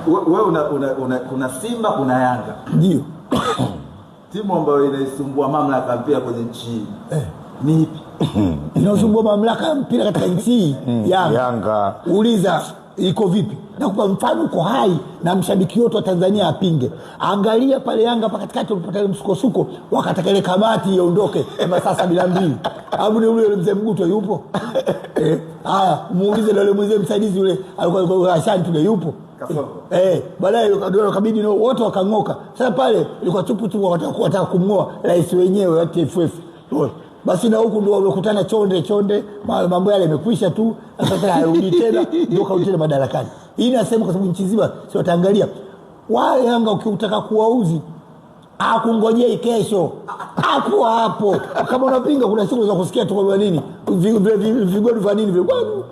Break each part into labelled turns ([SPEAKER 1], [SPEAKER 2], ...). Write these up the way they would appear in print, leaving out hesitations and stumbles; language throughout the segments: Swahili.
[SPEAKER 1] Wewe una kuna Simba, kuna Yanga.
[SPEAKER 2] Ndio.
[SPEAKER 1] Timu ambayo inaisumbua mamlaka ya mpira kwenye nchi hii ni ipi?
[SPEAKER 2] Inaosumbua mamlaka ya mpira katika nchi hii, Yanga.
[SPEAKER 3] Yanga.
[SPEAKER 2] Uliza iko vipi? Nakupa mfano uko hai na mshabiki wote wa Tanzania apinge. Angalia pale Yanga pa katikati walipata ile msukosuko, wakataka ile kamati iondoke masaa 72. Alafu ni yule mzee Mguto yupo? Haya, muulize na yule mzee msaidizi yule alikuwa Ashanti yule yupo?
[SPEAKER 1] Kasongo.
[SPEAKER 2] Baadaye ndio kabidi no, wote wakang'oka. Sasa pale ilikuwa tupu tu, wataka kumng'oa rais wenyewe wa TFF. Basi na huku ndio wamekutana chonde chonde, mambo yale yamekwisha tu, sasa hayarudi tena, ndio karudi tena madarakani. Hii nasema kwa sababu nchi nzima si wataangalia. Wale Yanga ukiutaka kuwauzi hakungojei kesho, hapo hapo. Kama unapinga, kuna siku za kusikia tu kwa nini vigoli vya nini vile gwadu,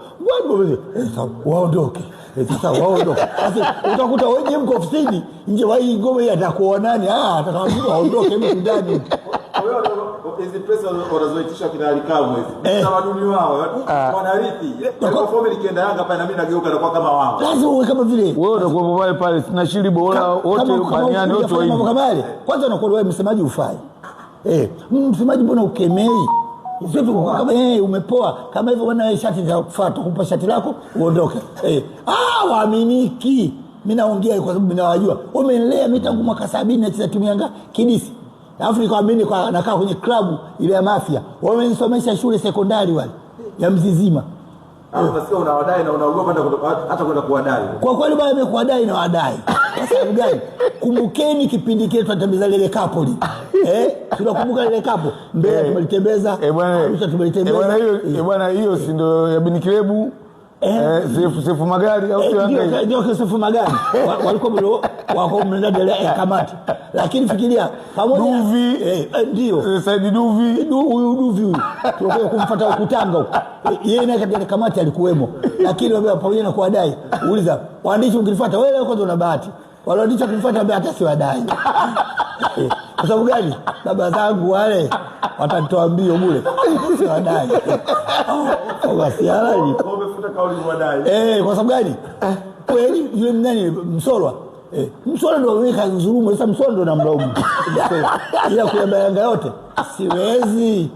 [SPEAKER 2] sasa waondoke, sasa waondoke. Sasa utakuta wenyewe mko ofisini nje wa hii ngome hii atakuwa nani? Atakawa waondoke mtu ndani.
[SPEAKER 1] Kwa hiyo hizi press wanazoitisha kina Ally Kamwe hizi, utamaduni wao wanarithi. Kwa form ikienda Yanga pale na mimi nageuka na kama wao.
[SPEAKER 2] Lazima uwe kama vile
[SPEAKER 3] wewe utakuwa pale pale na Shiribo wote baniani wote
[SPEAKER 2] wa hivi. Kama yale. Kwanza unakuwa wewe msemaji ufai. Msemaji mbona ukemei? Sio tu kama umepoa kama hivyo bwana, shati za kufuata kupa shati lako uondoke. Waaminiki. Mimi naongea kwa sababu mimi nawajua. Umenilea mimi tangu mwaka 70 nacheza timu Yanga Kidisi. Alafu nikaamini kwa nakaa kwenye klabu ile ya Mafia. Wamenisomesha shule sekondari wale ya Mzizima.
[SPEAKER 1] Hapo nasikia unawadai na unaogopa hata kwenda kuwadai.
[SPEAKER 2] Kwa kweli bwana, mimi kuwadai na wadai. Kwa sababu gani? Kumbukeni kipindi kile tunatembeza lile kapo lile. Tunakumbuka lile kapo. Mbeya tumelitembeza. Arusha tumelitembeza.
[SPEAKER 3] Bwana, hiyo bwana, hiyo si ndio ya Bin Kilebu? Sefu Magari au sio?
[SPEAKER 2] Ndio Sefu Magari. Walikuwa wako mndani ya kamati. Lakini fikiria pamoja
[SPEAKER 3] Duvi.
[SPEAKER 2] Ndio.
[SPEAKER 3] Saidi Duvi.
[SPEAKER 2] Huyu Duvi huyu. Tulikuwa kumfuata huko Tanga huko. Yeye naye katika kamati alikuwemo. Lakini pamoja na kuwadai, uliza waandishi mkinifuata wewe leo kwanza una bahati. Wale waandishi wakinifuata mbona hata siwadai. Kwa sababu gani? Baba zangu wale watanitoa mbio bure. Siwadai. Kwa halali.
[SPEAKER 1] Umefuta kauli wadai.
[SPEAKER 2] Kwa sababu gani? Kweli yule nani Msolwa? Msolwa ndio ameweka dhulumu. Sasa Msolwa ndio namlaumu. Ila kwa Yanga yote siwezi.